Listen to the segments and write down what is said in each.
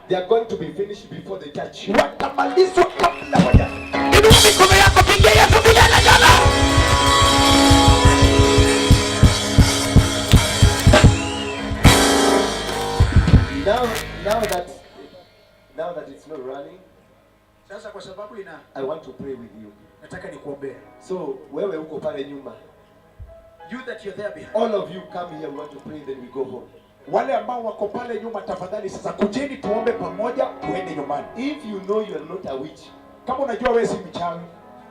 They are going to be finished before they touch you. Watamalizwa kabla waja. Inua mikono yako, pigia Yesu vigelegele. Now that it's not running, Sasa kwa sababu ina I want to pray with you. Nataka nikuombee. So wewe uko pale nyuma, You that you're there behind. All of you come here, we want to pray, then we go home. Wale ambao wako pale nyuma, tafadhali sasa kujeni tuombe pamoja, tuende nyumbani. If you know you are not a witch, Kama unajua wewe si mchawi,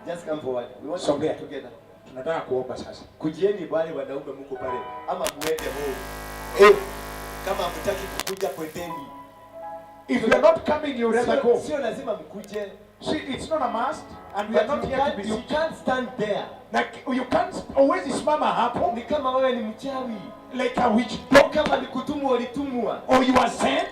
just come forward. We want to Songea. Pray together. Tunataka kuomba sasa. Kujieni wale wanaume mko pale ama muende home. Eh, kama hamtaki kukuja, kwendeni. If you are not coming, you rather Sio, go. Sio lazima mkuje. See, it's not a must and we are But not you here to can't, be you can't stand there. Like you can't, huwezi simama hapo Ni kama wewe ni mchawi. Like a witch Ni kama ni kutumwa ulitumwa. or you are sent.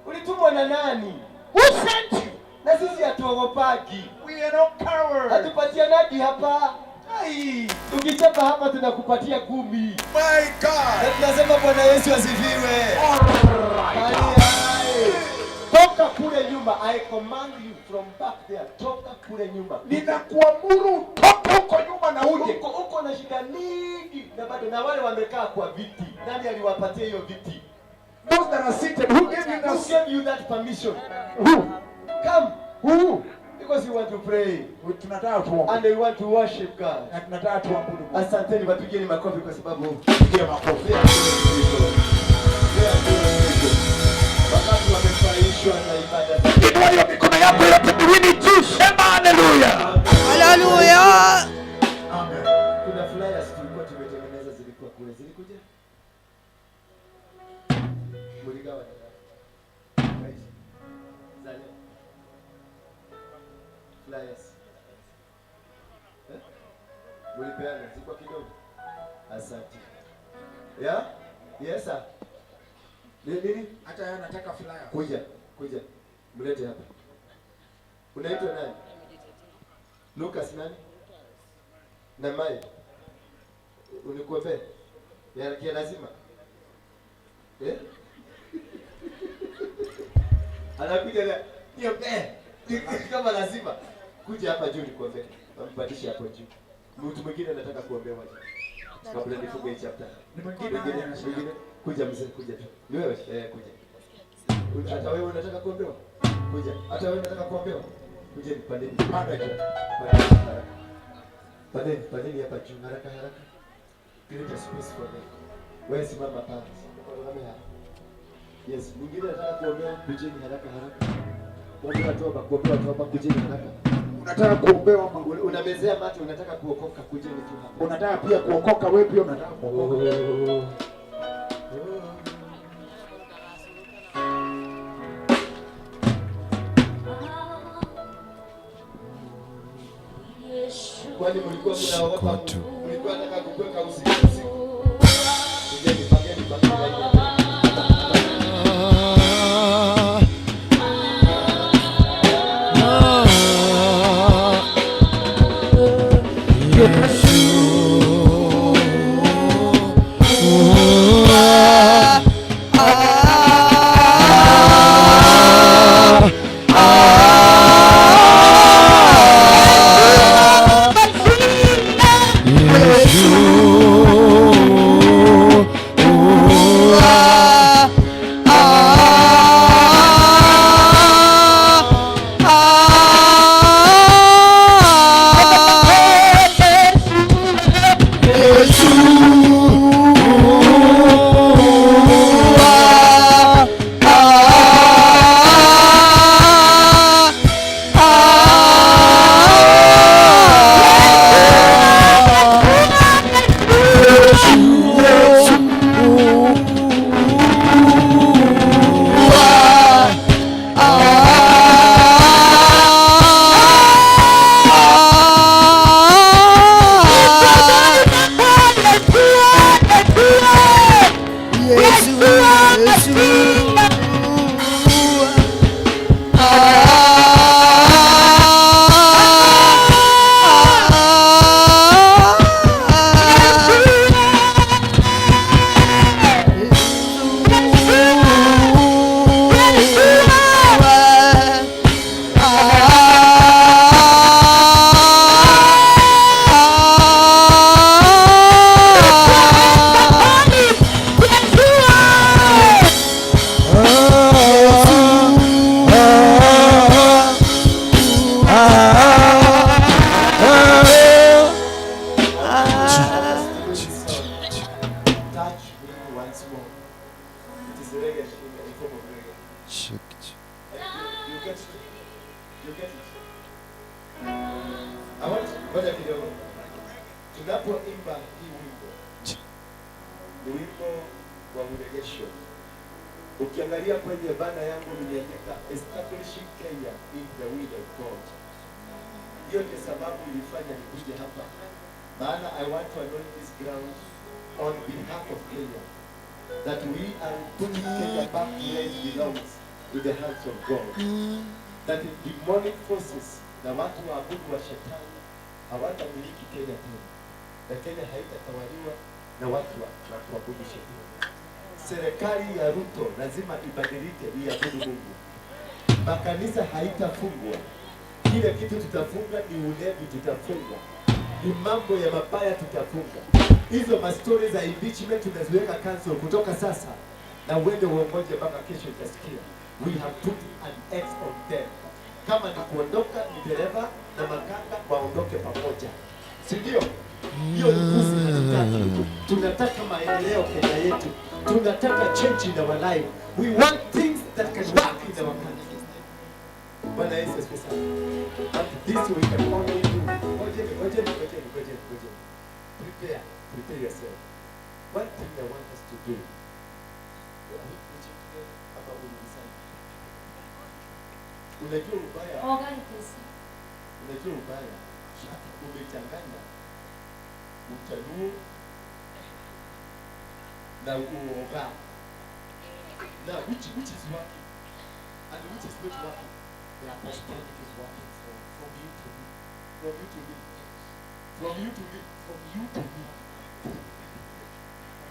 Ulitumwa na nani? Who sent you? Na sisi hatuogopagi. We are not cowards. Hatupatianagi hapa. Ai, Ukichapa hapa tunakupatia 10. my God. Na tunasema Bwana Yesu asifiwe. All right. Ai, ai. Toka kule nyuma. I command you from back there. Toka kule nyuma. Ninakuamuru utoke huko nyuma na uje. Uko na shida mingi na bado na wale wamekaa kwa viti. Nani aliwapatia hiyo viti? Those that are seated, who gave you Who this? gave you that permission? Who? Come. Who? Because you want to pray Tunataka tuombe. and we want to worship God. Na tunataka tuabudu Mungu. Asanteni, wapigeni makofi kwa sababu Pigia makofi. they are doing good. They are doing good. Wakati wamefurahishwa na ibada. Inua hiyo mikono yako yote miwili juu, sema haleluya. Haleluya. Amen. Kuna flyers tulikuwa tumetengeneza, zilikuwa kule, zilikuja? Mligawa na nani? Maisha. Za leo. Flyers. Eh? Mlipeana, zilikuwa kidogo. Asante. Yeah? Yes, sir. Nini nini? Hata yeye anataka flyer. Kuja, kuja. Mlete hapa. Unaitwa nani? Lucas nani? Na Mai. Unikuombee? Ya kia lazima. Eh? Anakuja na niombee. Kama lazima. Kuja hapa juu nikuombee. Mpandishe hapo juu. Mtu mwingine anataka kuombewa. Kabla nifunge hii chapter. Ni mwingine. Mwingine, mwingine. Kuja mzee, kuja tu. Ni wewe? Eh, kuja. Hata wewe unataka kuombewa? Kuja. Hata wewe unataka kuombewa? Kujeni, pandeni. Panda juu. Pandeni haraka. Pandeni, pandeni hapa juu haraka haraka. Create a space for them. Wewe simama pale. Simama hapa. Yes, mwingine anataka kuombewa, kujeni haraka haraka. Kuombewa toba, kuombewa toba, kujeni haraka. Unataka kuombewa ma Unamezea mate, unataka kuokoka, kujeni tu hapa. Unataka pia kuokoka, wewe pia unataka kuokoka. Oh. Oh. Kwani mlikuwa mnaogopa? Mlikuwa nataka kukweka usiku usiku. Kujeni, pangeni, pangeni laini hapa. form of reggae. Check. You get it? You get it? I want, ngoja kidogo. Tunapoimba hii wimbo, ni wimbo wa urejesho. Ukiangalia kwenye banner yangu nimeandika "Establishing Kenya in the will of God". Hiyo ndio sababu ilifanya nikuje hapa, maana I want to anoint this ground on behalf of Kenya, that we are putting Kenya back where it belongs, in the hands of God, that the demonic forces na watu waabudu wa shetani hawatamiliki Kenya tena, na Kenya haitatawaliwa na watu wa kuabudu shetani. Serikali ya Ruto lazima ibadilike, iabudu Mungu. Makanisa haitafungwa. Kile kitu tutafunga ni ulevi, tutafunga ni mambo ya mabaya, tutafunga hizo mastori za impeachment, tunaziweka cancel kutoka sasa, na uende uongoje mpaka kesho itasikia. We have put an X on them. Kama ni kuondoka, ni dereva na makanga waondoke pamoja, si ndio? Hiyo ni puzi, hatutaki. Tunataka maendeleo Kenya yetu, tunataka change in our life. We want things that can work in our country. Bwana Yesu asifiwe sana. But this we can only do. Ngojeni, ngojeni, ngojeni, ngojeni, ngojeni. Prepare, prepare yourself. One thing I want us to do. Are we preaching today ama ulidesign? Unajua ubaya, unajua ubaya, umechanganya uchaluo na uoga. Now, which is working and which is not working? The apostolic is working from you to me. From you to me. From you to me. From you to me.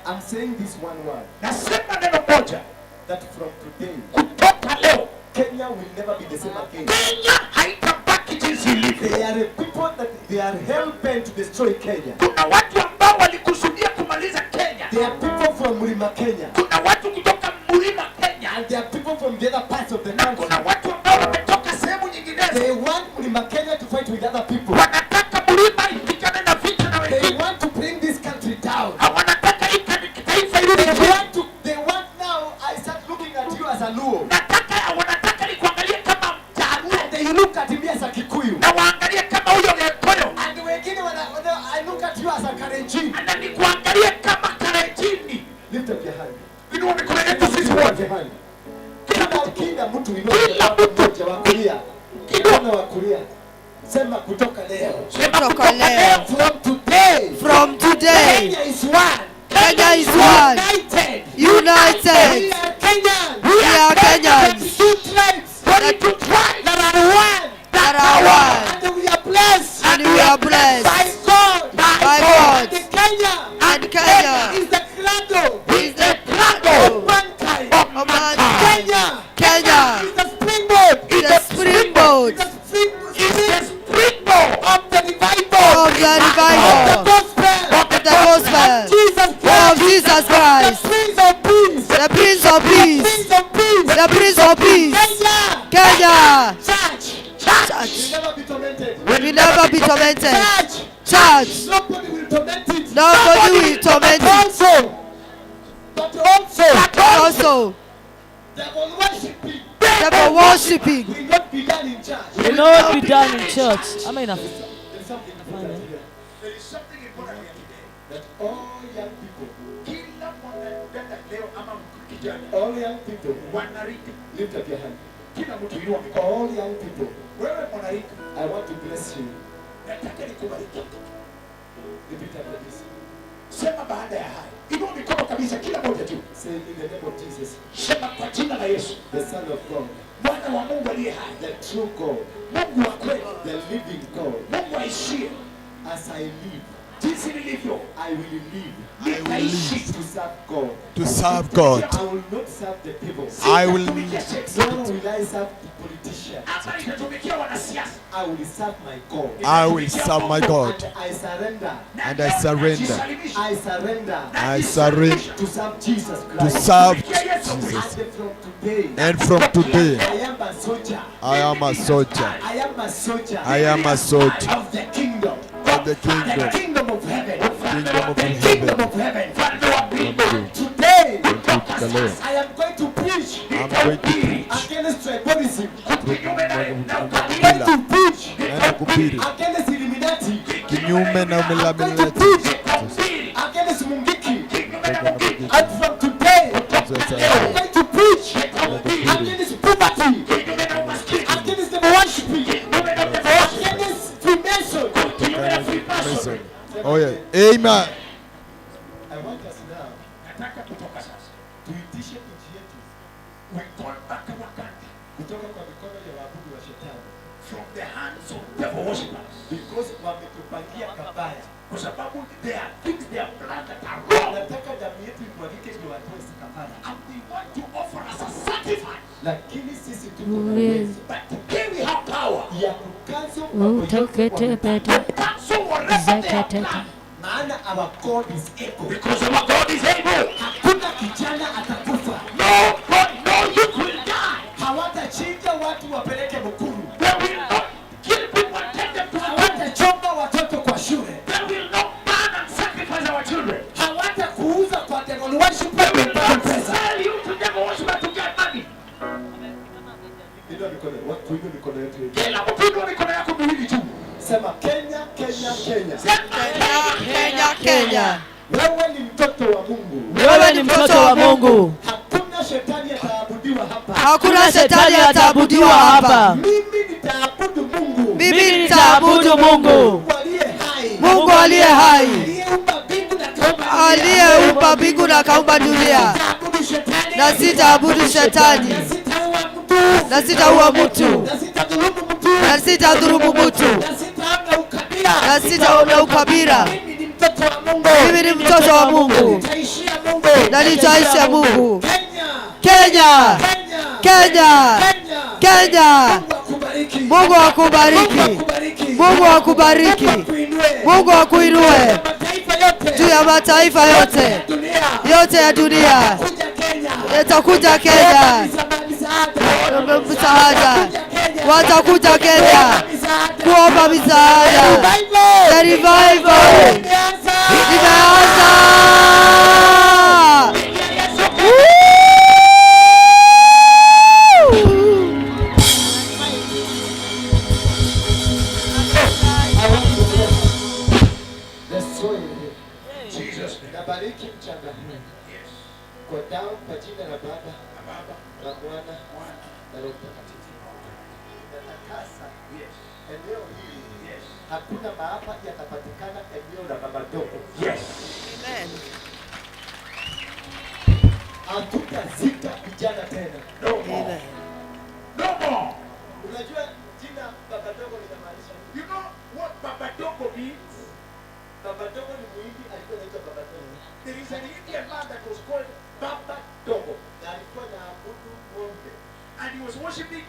I'm saying this one word, Nasema neno moja, that from today, kutoka leo Kenya will never be the same again. Kenya haitabaki jinsi ilivyo. There are people that they are hell bent to destroy Kenya. Kuna watu ambao walikusudia kumaliza Kenya. There are people from Mlima Kenya, Kuna watu kutoka Mlima Kenya and there are people from the other parts of the na country. kuna watu ambao wametoka sehemu nyinginezo. They want Mlima Kenya to fight with other people. Wanataka mlima ipigane na vita na They wengine. want to bring this country down. Na wanataka hii taifa irudi They chini. want to. They want now. I start looking at you as a Luo, Nataka wanataka nikuangalie kama Mjaluo and they look at me as a Kikuyu. na waangalie kama huyo Gikuyu And wengine I look at you as a Kalenjin. na nikuangalie kama Kalenjini. Lift up your hand. Inua mikono yetu sisi Lift up wote. your hand. Kila mtu inua Kila mkono mtu. mmoja wa kulia. Mkono wa kulia. Sema kutoka leo. Sema Kutoka kutoka leo. leo. From today. From today, Kenya is one. Kenya is one. United. United. We are Kenyans. We are Kenyans. 32 tribes. 32 tribes That are one. That are one. And we are blessed. And we are blessed By God. by God. And Kenya And Kenya is the cradle is the cradle of mankind. of mankind. Kenya Kenya is the springboard. is the springboard Is the spring, Is the springboard of the revival. of the revival. Of the gospel. Of the gospel. Jesus Christ. Of Jesus Christ. The Prince of Peace. The Prince of Peace. Prince of Peace. The Prince of Peace. Kenya. Kenya. Church. Church. Will never be tormented. Will never be tormented. Church. Church. Nobody will torment it. Nobody will torment it. Also, but also, But also, devil worshiping devil worshipping will not be done in church. Will not be done in church. Ama ina There is something important here. There is something important here today. That all young people, Kila mwanadada leo ama kijana, all young people, wanarika, lift up your hand. Kila mtu inua mikono. All young people, Wewe mwanarika, I want to bless you. Nataka nikubariki. Repeat after this. Sema baada ya haya. Inua mikono kabisa kila mmoja tu. Say in the name of Jesus, Sema kwa jina la Yesu, the Son of God, Mwana wa Mungu aliye hai, the true God, Mungu wa kweli, the living God. Mungu aishie, As I live, jinsi nilivyo, I will live nitaishi to serve God. To serve God. I will not serve the devil. I will Sitatumikia shetani. Nor will I serve the politician. Ama nitatumikia wanasiasa. I will serve my God. I will serve my God. And I surrender. Na And I leo surrender. najisalimisha. I surrender I surrender to serve Jesus to Christ. serve Yesu Kristo. Jesus. And from today, And from today, I am a soldier. I am a soldier. I am a soldier I am a soldier of the kingdom. of the The kingdom. kingdom of heaven. Kingdom of The kingdom heaven. of heaven. Mfalme wa mbinguni. Today, Kutoka leo. I am going to put preach I'm going to preach against tribalism. Kinyume na I'm ukabila. going to preach Naenda kuhubiri against Illuminati. kinyume na I'm going to Illuminati. preach against Mungiki. Kinyume na Mungiki. And from today, Sasa I'm going to preach kuhubiri against poverty, Kinyume na umaskini. against the worshiping, Kinyume na devil. against Freemason. Kinyume na Freemason. Mason. Oh yeah. Amen. I want us now Nataka kutoka sasa. tuitishe nchi yetu We call back our country kutoka kwa mikono ya waabudu wa shetani from the hands of devil worshippers. because wametupangia kabaya. Kwa sababu there are things they have planned that are wrong. Wanataka damu yetu imwagike ndio watoe kafara, And they want to offer us a sacrifice. lakini sisi tuko na uwezo But today we have power. ya kucancel mambo yote Uteketepete. Cancel whatever they have Zeketete. planned. maana our God is able. Because our God is able. Hakuna kijana atakufa, No God, no youth will die. hawatachinja watu wapeleke Mukuru, They will not kill people and take them to the tomb. hawatachoma watoto kwa shule, They will not burn and sacrifice our children. hawatakuuza kwa devil worshipper They will kupata not pesa. sell you to devil worshiper to get money. Inua mikono, watu inua mikono yetu hivi. Kila mtu inua mikono yako miwili juu. Sema Kenya, Kenya, Kenya. Kenya, Kenya. Wewe ni mtoto wa Mungu. Wewe ni mtoto wa Mungu. Hakuna shetani ataabudiwa hapa. Hakuna shetani ataabudiwa hapa. Mimi nitaabudu Mungu. Mimi nitaabudu Mungu. Mungu aliye hai. Mungu aliye hai, Aliyeumba mbingu na kaumba dunia. aliyeumba mbingu na akaumba dunia, Sitaabudu shetani. na sitaabudu shetani, Na sitaua mtu. na sitaua mtu, Na sitadhulumu mtu. na sitadhulumu mtu, Na sitaona ukabila. na sitaona ukabila. Mimi ni mtoto wa Mungu. Mimi ni mtoto wa Mungu Nitaishia Mungu. na nitaisha Mungu. Kenya. Kenya, Kenya. Kenya, Kenya. Kenya. Mungu akubariki. Mungu akubariki, Mungu akubariki, Mungu akuinue. Mungu akuinue Mataifa yote. juu ya mataifa yote Dunia. yote ya dunia. Kuja Kenya. Yatakuja Kenya Msaada. msaada, watakuja Kenya kuomba misaada. The revival imeanza. Woo! The soil here. Jesus name. Nabariki mchanga huu kwa damu, kwa jina la Baba na Mwana na Roho Mtakatifu. Natakasa eneo hili, hakuna maafa yatapatikana eneo la Baba Dogo. Yes. Hatutazika vijana tena. No more. No more. Unajua jina Baba Dogo linamaanisha nini? You know what Baba Dogo means? Baba Dogo ni Muhindi, alikuwa anaitwa Baba Dogo There is an Indian man that was called Baba Dogo. na alikuwa anaabudu ng'ombe And he was worshipping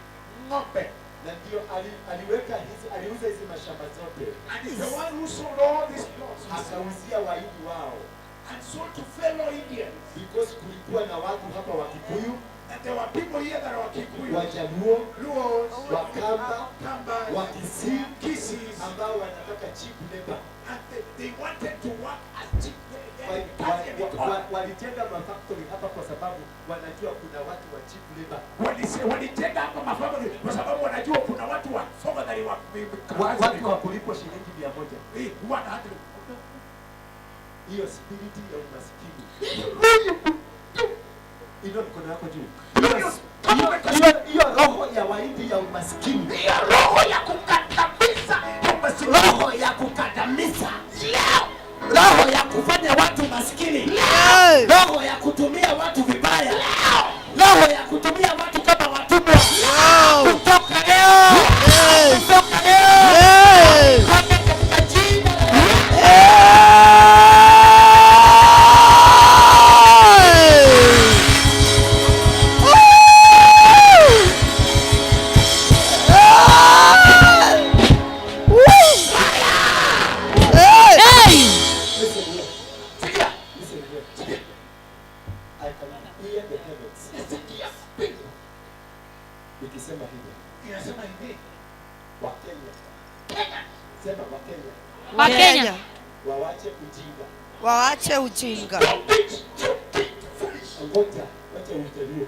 ng'ombe. na ndio aliweka hizi, aliuza hizi mashamba zote And he's the one who sold all these plots akauzia Wahindi wao and sold to fellow Indians. because kulikuwa na watu hapa wa Kikuyu, And there were people here that were Kikuyu, Wajaluo, Luos, Wakamba, Kambas, Wakisii Kisis, ambao wanataka cheap labor. and they wanted to work as cheap Walijenga mafactory hapa kwa sababu wanajua kuna watu wa cheap labor. Walijenga hapa mafactory kwa sababu wanajua kuna watu wa fadhali wa Watu wa kulipwa shilingi 100. 100. Hiyo spiriti ya umaskini. Inua mikono yako juu. Hiyo roho ya Wahindi ya umaskini, Hiyo roho ya kukandamiza ya umaskini. roho ya kukandamiza, roho ya kufanya watu maskini, Hey! roho ya kutumia watu vibaya, roho ya kutumia watu kama watumwa. Kutoka leo, Yes. kutoka leo, Yes. toka katika jina la Hey! Woo! Ah! Woo! Hey! Hey! Listen here. Sikia, Listen here. I can hear the heavens nasikia mbingu ikisema hivi. inasema hivi, Wakenya, Kenya sema Wakenya Wakenya wawache ujinga. waache ujinga. don't be stupid, foolish. Ngoja, wacha ujaluo.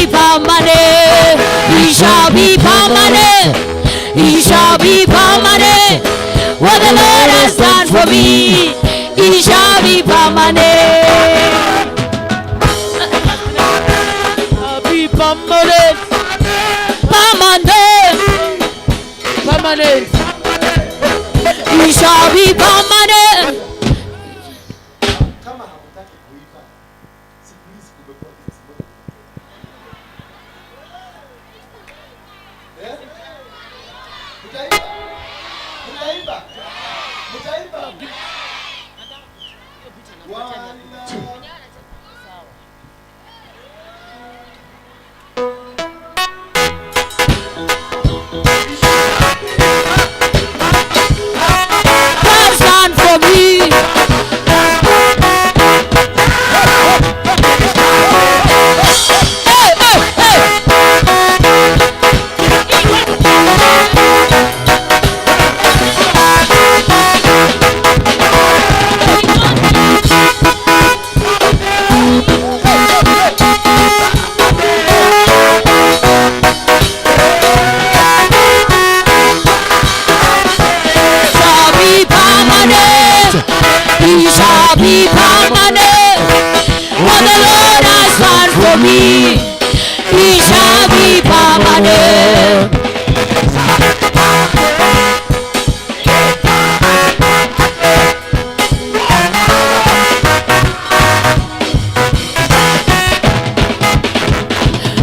permanent. It shall be permanent. It shall be permanent. What the Lord has done for me, it shall be permanent. Be permanent. Permanent. Permanent. It shall be permanent. Kama hamtaki kuimba, siku hizi kumekuwa kesi moja. Eh? Mtaimba? Mtaimba? Mtaimba? One, two. Has done for me. Hey, hey, hey. Shall be permanent. He shall be permanent. What the Lord has done for me, he shall be permanent.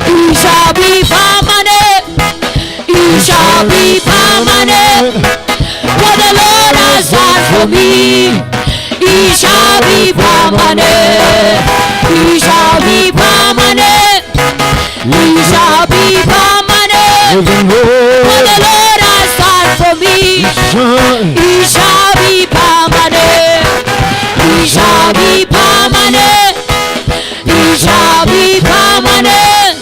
He shall be permanent. He shall be permanent. What the Lord has done for me, he shall be permanent. He shall be permanent. He shall be permanent. What the Lord has done for me, he shall be permanent. He shall be permanent. He shall be permanent.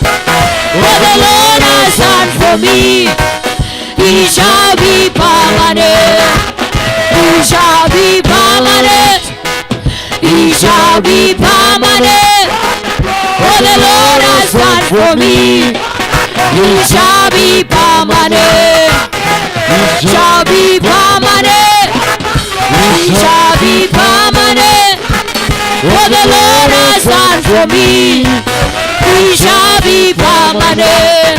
What the Lord has done for me, he shall be permanent. He shall be permanent. He shall be permanent. What the Lord has done for me, he shall be permanent. He shall be permanent. He shall be permanent. What the Lord has done for me, he shall be permanent.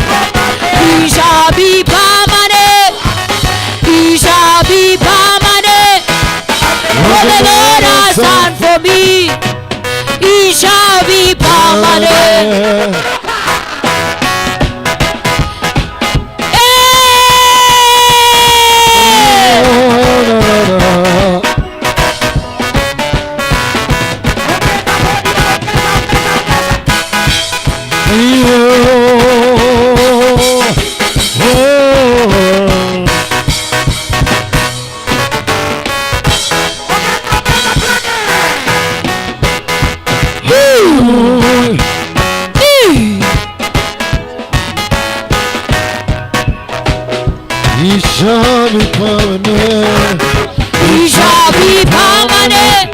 He shall be permanent. He shall be permanent. What the Lord has done for me, he shall be permanent. Hey! He shall be permanent. He shall be permanent.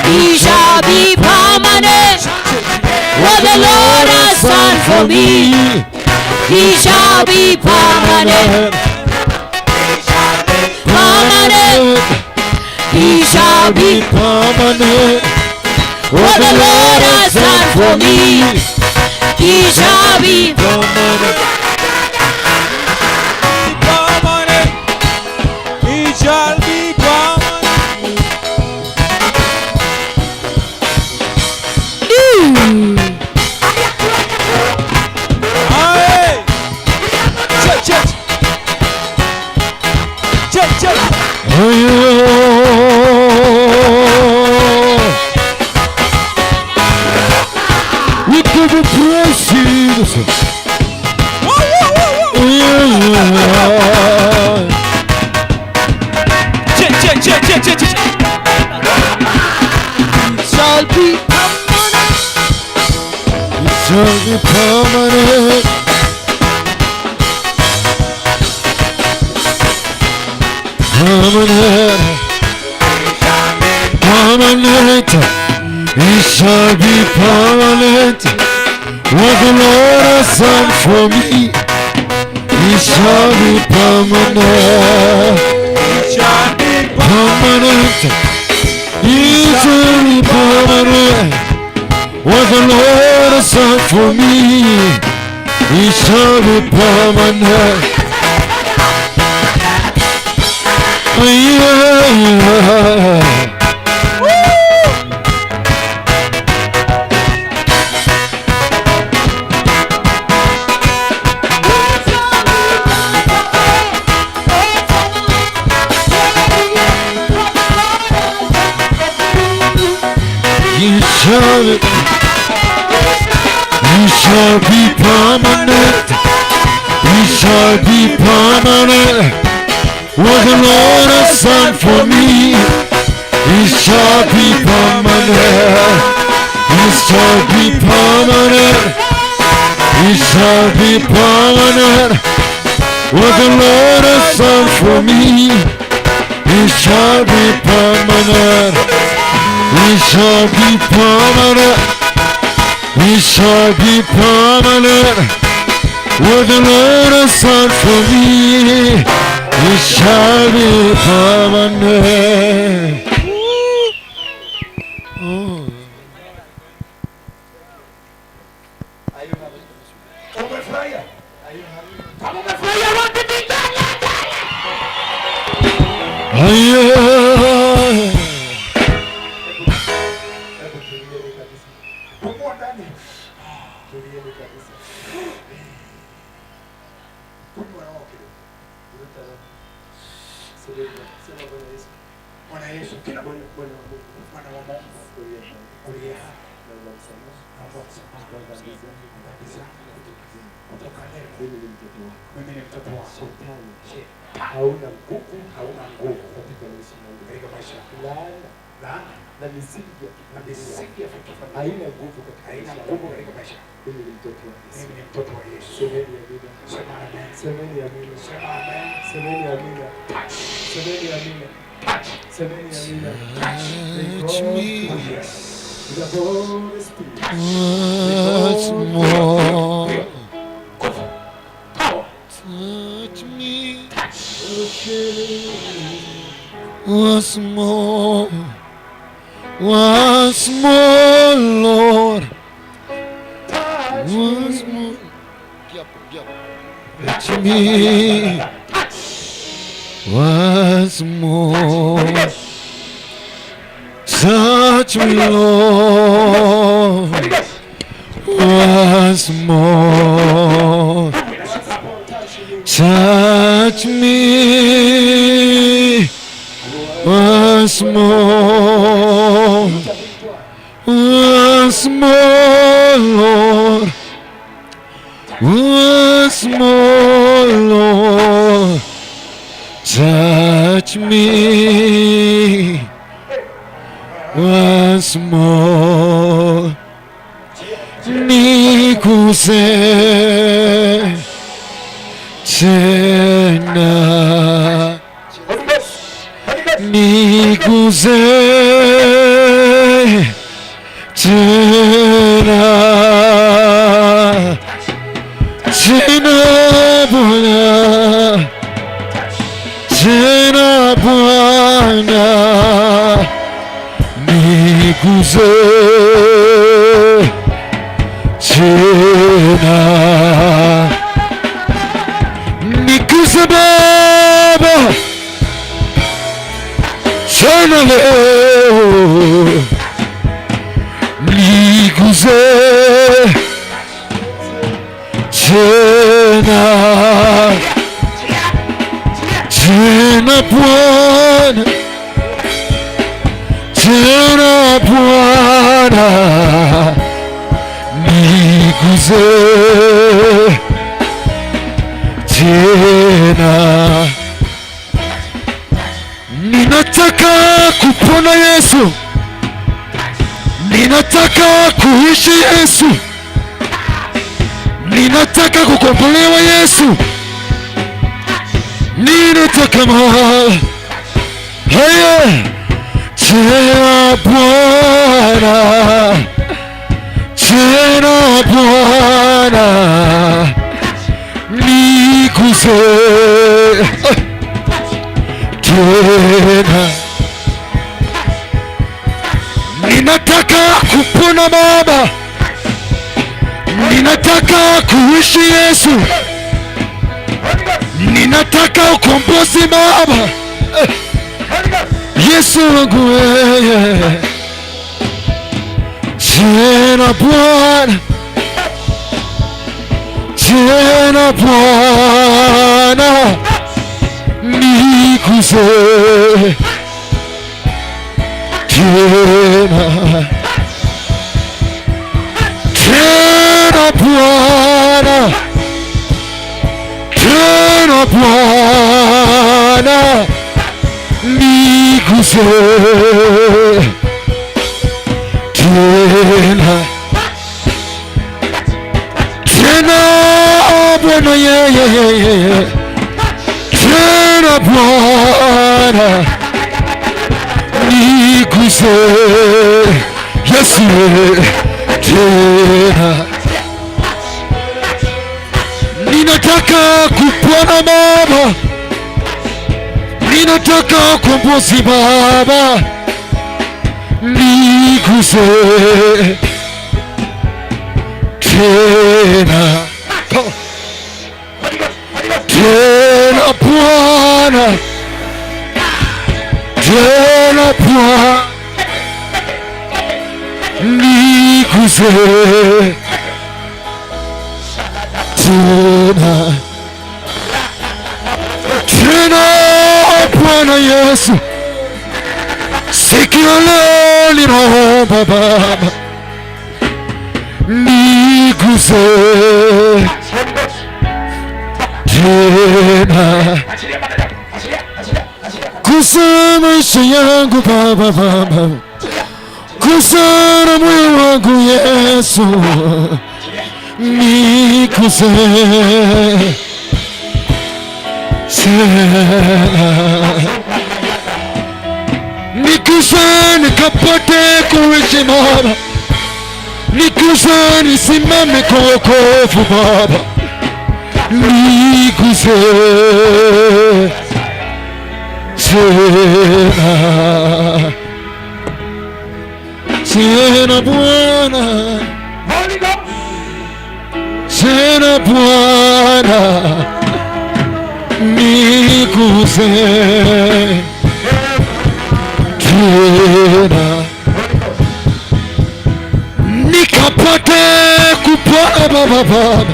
He shall be permanent. What the Lord has done for me, he shall be permanent. Permanent. He shall be permanent. What the Lord has done for me, he shall be permanent. Permanent. He shall be permanent. Aye. Check, check. Check, check. Oh, we give you praise, Jesus. Whoa, whoa, whoa, whoa. Yeah. Check, check, check, check, check, check. Shall be permanent. It shall be permanent. Permanent. Permanent. It shall be permanent. What the Lord has done for me, it shall be permanent. Permanent. It shall be permanent. What the Lord has done for me, it shall be permanent. Yeah. You shall be permanent. You shall be permanent. What the Lord has done for me, it shall be permanent. It shall be permanent. It shall be permanent. What the Lord has done for me, it shall be permanent. It shall be permanent. It shall be permanent. What the Lord has done for me, it shall be permanent. Oh. Umefurahia? Kama umefurahia, wapi vijana? Yeah. Hebu tulieni kabisa. Pumua ndani. Tulieni kabisa. Kunywa roho kidogo. Vuta roho. Sema, sema Bwana Yesu. Bwana Yesu, kila Bwana Bwana wa Mungu. mwana wa Mungu Uliye hai. uliye hai, Naomba msamaha naomba msamaha kwa dhambi zangu. dhambi zangu kutoka leo. Mimi ni mtoto wako. Mimi ni mtoto wako. Shetani Shetani hauna nguvu hauna nguvu katika maisha yangu. katika maisha yangu. Laana Laana na misingi ya na kifamilia misingi ya kifamilia haina nguvu katika haina maisha nguvu yangu. katika maisha yangu. Mimi ni mtoto wa Yesu. Mimi ni mtoto wa Yesu. Semeni amina. Sema amen. Semeni amina. Sema amen. Semeni amina. Touch. Semeni amina. Touch. Semeni amina. Touch me Oh, yes. The Holy Spirit. once more. Nguvu. Power. Touch me once more. Once more, Lord. Once more. Touch me once more. Touch me, Lord. Once more. Touch me once more. Once more, Lord. Once more, Lord. Touch me once more. Niguse tena, niguse tena, tena Bwana, tena Bwana, niguse tena, niguse Baba, tena leo, niguse tena, tena Bwana, tena Bwana, niguse tena. Ninataka kupona Yesu, ninataka kuishi Yesu, ninataka kukombolewa Yesu, ninataka haya tena Bwana, Tena Bwana niguse tena. Ninataka kupona Baba, ninataka kuishi Yesu, ninataka ukombozi Baba, Yesu wangu wewe. Tena Bwana, tena Bwana niguse tena. Tena Bwana, tena Bwana niguse tena. Tena Bwana, yeah. Tena Bwana niguse Yesu tena. Ninataka kupona Baba, ninataka ukombozi Baba, niguse tena. Tena Bwana, tena Bwana niguse tena. Tena Bwana Yesu, sikia leo ninaomba Baba, niguse tena. Gusa maisha yangu Baba, Baba, gusa na moyo wangu Yesu, niguse tena. Niguse nikapate kuishi Baba, niguse nisimame kwa wokovu Baba, niguse tena. Tena Bwana, tena Bwana niguse tena. Nikapate kupona Baba, Baba,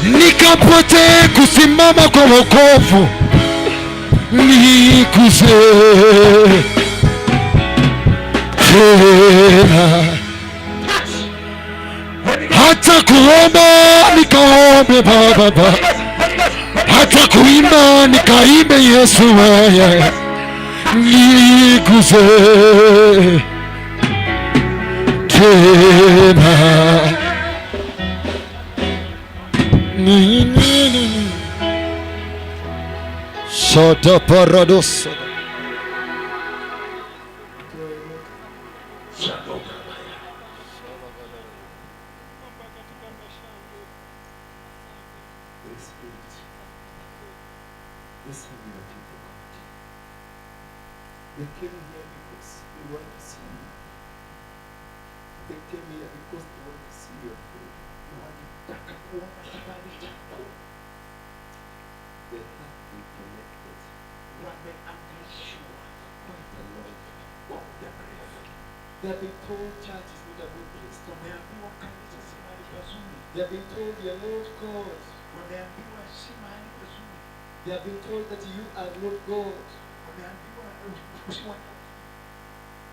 nikapate kusimama kwa wokovu, niguse tena. Hata kuomba nikaombe Baba, Baba, hata kuimba nikaimbe Yesu wewe, niguse tena. Shada parados. Holy Spirit, listen to your people, God. They came here because they want to see you. They came here because they want to see your favor. Wanataka kuona kibali chako. They have been tormented Wameangaishwa quite a long time. kwa muda mrefu. They have been told church is not a good place. Wameambiwa kanisa si mahali pazuri. They have been told you are not God. Wameambiwa si mahali pazuri. They have been told that you are not God. Wameambiwa usiwa.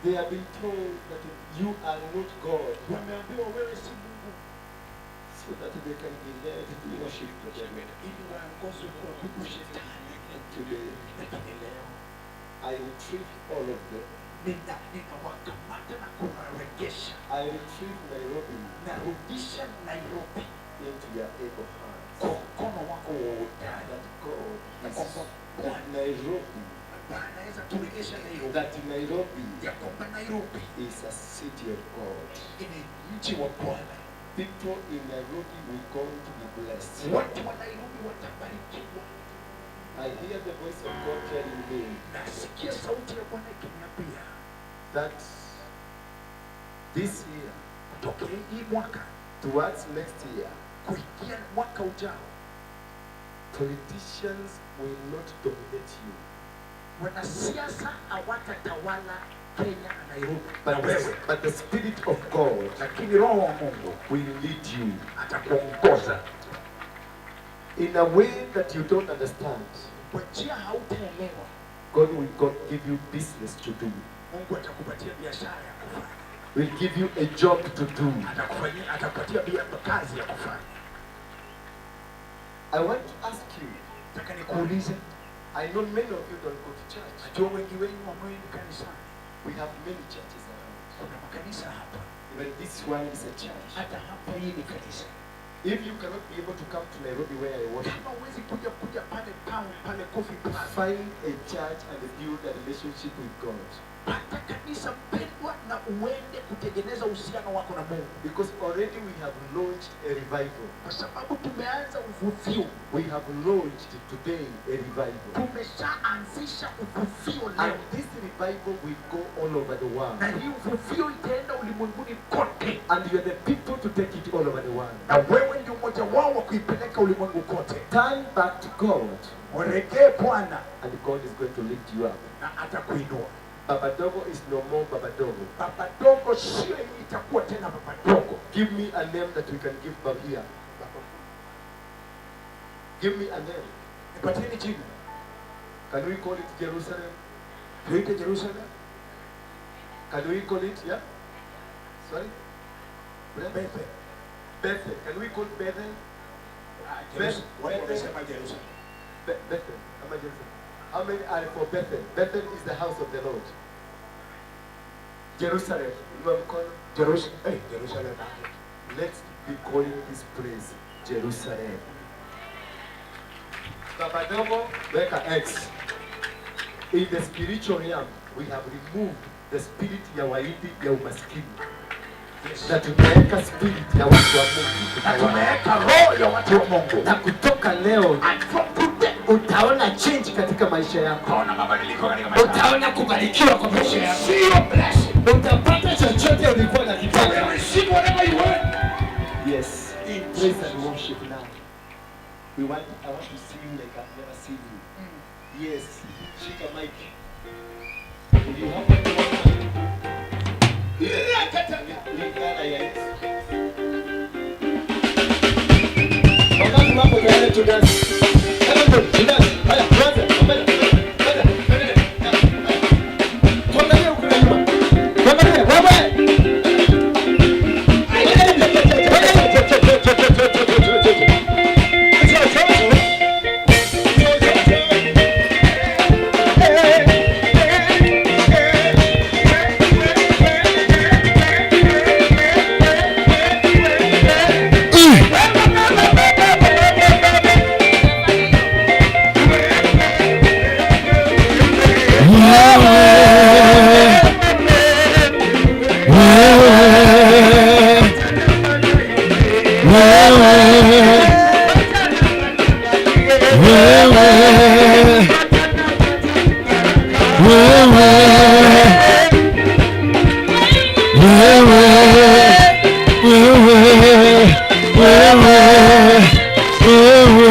They have been told that you are not God. Wameambiwa wewe si Mungu, So that they can be led to worship the devil. ili waongozwe kuabudu shetani. And today, Lakini leo I retrieve all of them. Ninawakamata na kuwarejesha. I retrieve Nairobi Narudisha Nairobi into your able hands. kwa mkono wako wa hodari. That God Na is kwamba that Nairobi na Anaweza turejesha leo that Nairobi ya kwamba Nairobi is a city of God. ni mji wa Bwana. People in Nairobi will going to be blessed. Watu wa Nairobi watabarikiwa. I hear the voice of God telling me Nasikia sauti ya Bwana ikiniambia that this year, kutokea hii mwaka towards next year, kuingia mwaka ujao, politicians will not dominate you, wanasiasa hawatatawala Kenya na Nairobi na but wewe, but the Spirit of God lakini Roho wa Mungu will lead you atakuongoza in a way that you don't understand. kwa njia hautaelewa. God will give you business to do, Mungu atakupatia biashara ya kufanya, will give you a job to do. atakufanyia, atakupatia kazi ya kufanya. I want to ask you, Nataka nikuulize, I know many of you don't go to church. najua wengi wenu hamwendi kanisani. We have many churches around. Kuna makanisa hapa, Even this one is a church. hata hapa hii ni kanisa. If you cannot be able to come to Nairobi where I worship, Kama huwezi kuja pale town pale Coffee Plaza, find a church and build a relationship with God. pata kanisa mpendwa, na uende kutengeneza uhusiano wako na Mungu, Because already we have launched a revival. kwa sababu tumeanza uvuvio, We have launched today a revival. tumeshaanzisha uvuvio And leo, this revival will go all over the world. na hii uvuvio itaenda ulimwenguni kote, And you are the people to take it all over the world. na wewe ndio mmoja wao wa kuipeleka ulimwengu kote. Turn back to God, Mregee Bwana and God is going to lift you up. na atakuinua. Baba Dogo is no more Baba Dogo. Baba Dogo sio itakuwa tena Baba Dogo. Give me a name that we can give Baba here. Give me a name. Nipatieni jina, Can we call it Jerusalem? tuite Jerusalem, Can we call it, yeah? Sorry? Bethel. Bethel. Can we call Bethel? Ah, Watu wamesema Jerusalem. Bethel. Ama Jerusalem. How many are for Bethel? Bethel is the house of the Lord. Jerusalem. Inua mkono. Jerusalem. Hey, Jerusalem. Let's be calling this place Jerusalem. Baba Dogo, weka X. In the spiritual realm, we have removed the spirit ya Wahindi ya umaskini. Na tumeweka spirit ya watu wa Mungu. Na tumeweka roho ya watu wa Mungu. Na kutoka leo And from today utaona change katika maisha yako. utaona mabadiliko katika maisha yako. Utaona kubarikiwa kwa maisha yako. See your blessing. Utapata chochote ulikuwa You will unakitaka. receive whatever you want. Yes. In Praise and worship now. I want to see you like I've never seen you. Yes. Shika mic. You have only one mic. Lingana ya Yesu. Wangapi wapo tayari to dance? Everybody, to dance. Haya, tuanze. Mbele, mbele, mbele. Tuangalie huku na nyuma. Tuangalie, wewe. Wewe, wewe, wewe, wewe.